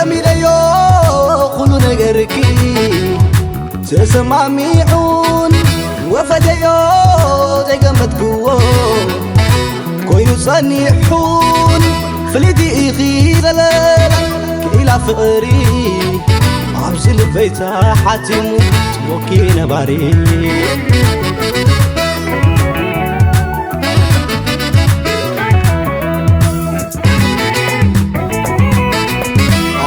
ለሚደዮ ኩሉ ነገርኪ ተሰማሚዑን ወፈደዮ ዘይገመትክዎ ኮይኑ ጸኒሑን ፍልይቲ ኢኺ ዘለላ ክኢላ ፍቕሪ ኣብዚ ልበይ ተሓቲሙ ጽቡቕኪ ነባሪ።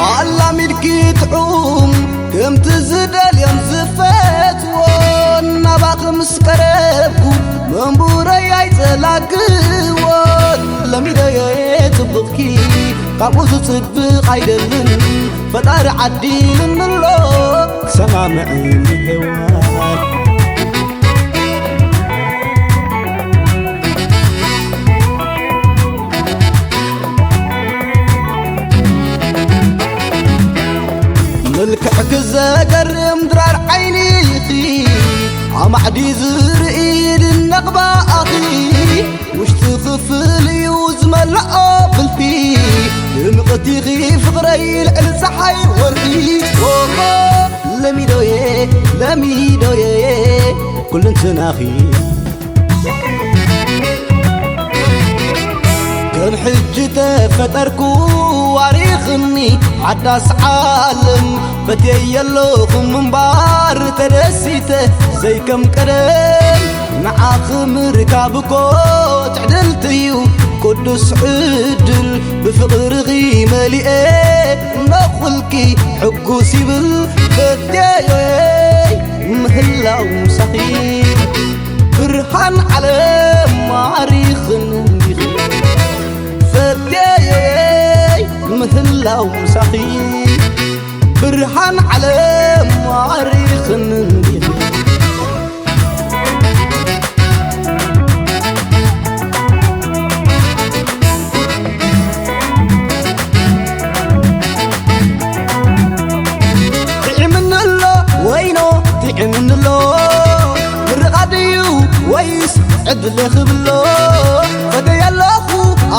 ኣላሚድኪ ጥዑም ከምቲ ዝደልዮን ዝፈትዎን ናባኺ ምስ ቀረብኩ መንቡረይ ኣይጸላግዎን ለሚደዮ ጽቡቕኪ ካብኡ ዝጽብቕ ኣይደልን ፈጣሪ ዓዲልንሎ ሰማምዕኒ ሄዋን። መልክዕኪ ዘገርም ድራር ዓይኒኺ ኣማዕዲ ዝርኢ ድነቕ ብኣኺ ውሽጢ ክፍል እዩ ዝመልኦ ብልሒ ድምቕቲኺ ፍቕረይ ልዕሊ ፀሓይ ወርሒ ኦሆ ለሚዶየ ለሚዶየ ኩልንትናኺ ከም ሕጂ ተፈጠርኩ ዋሪኽኒ ሓዳስ ዓለም በትየይ ኣለኹ ምንባር ተደሲተ ዘይከም ቀደም ንዓኺ ምርካብ እኮ ትዕድልቲ እዩ ቅዱስ ዕድል ብፍቕርኺ መሊኤ ነኹልኪ ሕጉስ ይብል በትየይ ምህላው ምሳኺ ብርሃን ዓለም ማሪኽን እንዲኺ ፈትየየይ ምህላው ምሳኺ ብርሃን ዓለም ማሪኽን እንዲኺ ጥዕምኒ ኣሎ ወይኖ ጥዕምኒ ኣሎ ምርቓ ድዩ ወይስ ዕድለ ክብሎ ፈተይ ኣለኹ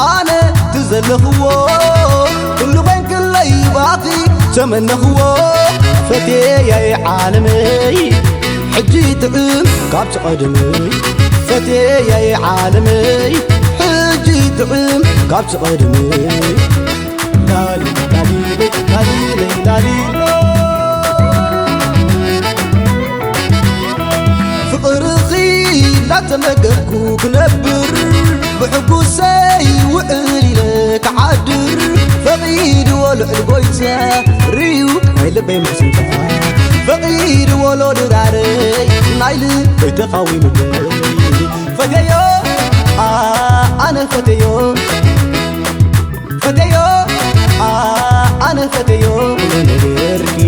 ኣነ ትዘለኽዎ ኩሉ ኮይንክለይ ባኺ ተመነኽዎ ፈቴያይ ዓለመይ ሕጂ ጥዕም ካብ ዝቐድመይ ፈቴያይ ዓለመይ ሕጂ ጥዕም ካብ ዝቐድመይ ላሊ ላሊ ላሊ ላሊ ፍቕርኺ እንዳተመገብኩ ክነብር ብሕጉሰይ ውዕል ኢለ ክዓድር ፈቒድዎ ልዑል ጎይታ ርዩ ናይ ልበይ ምሕስንታ ፈቒድዎ ሎድራረይ ናይ ልበይ ተቓዊምለይ ፈቴዮ ኣነ ፈቴዮ ፈቴዮ ኣነ ፈቴዮ ነገርኪ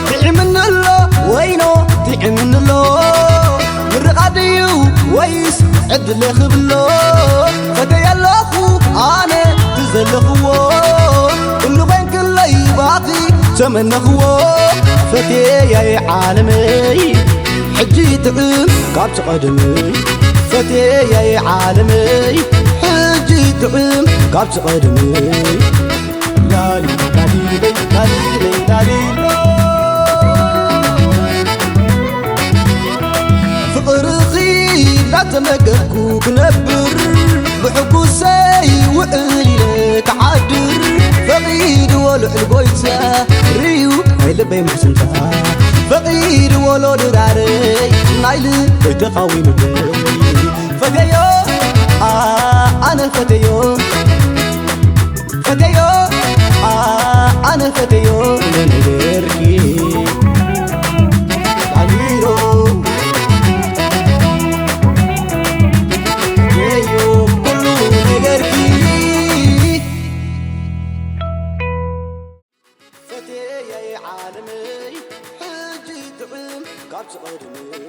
ጥዕምኒ ኣሎ ወይኖ ጥዕምኒ ኣሎ ምርቓ ድዩ ወይስ ዕድለ ክብሎ ፈተይ ኣለኹ ኣነ ትዘለኽዎ ኩሉ ኮይንክለይ ባኺ ተመነኽዎ ፈቴያይ ዓለመይ ሕጂ ጥዕም ካብ ዝቐድመይ ፈቴያይ ዓለመይ ሕጂ ጥዕም ካብ ዝቐድመይ ላሊ ላሊ ላሊ ላሊ ፍቕርኺ እንዳተመገብኩ ክነብር ብሕጉሰይ ውዕል ኢለ ክዓድር ፈቒድዎ ልዑል ጎይታ ርዩ ናይ ልበይ ምሕስንታ ፈቒድዎ ሎድራረይ ናይ ልበይ ተቓዊምለይ ፈቴዮ ኣነ ፈቴዮ ፈቴዮ ኣነ ፈቴዮ ንገርኪ ኣሚሮ ፈቴዮ ኩሉ ነገርኪ ፈቴየይ ዓለመይ ሕጂ ጥዕም ካብ ዝቐድመይ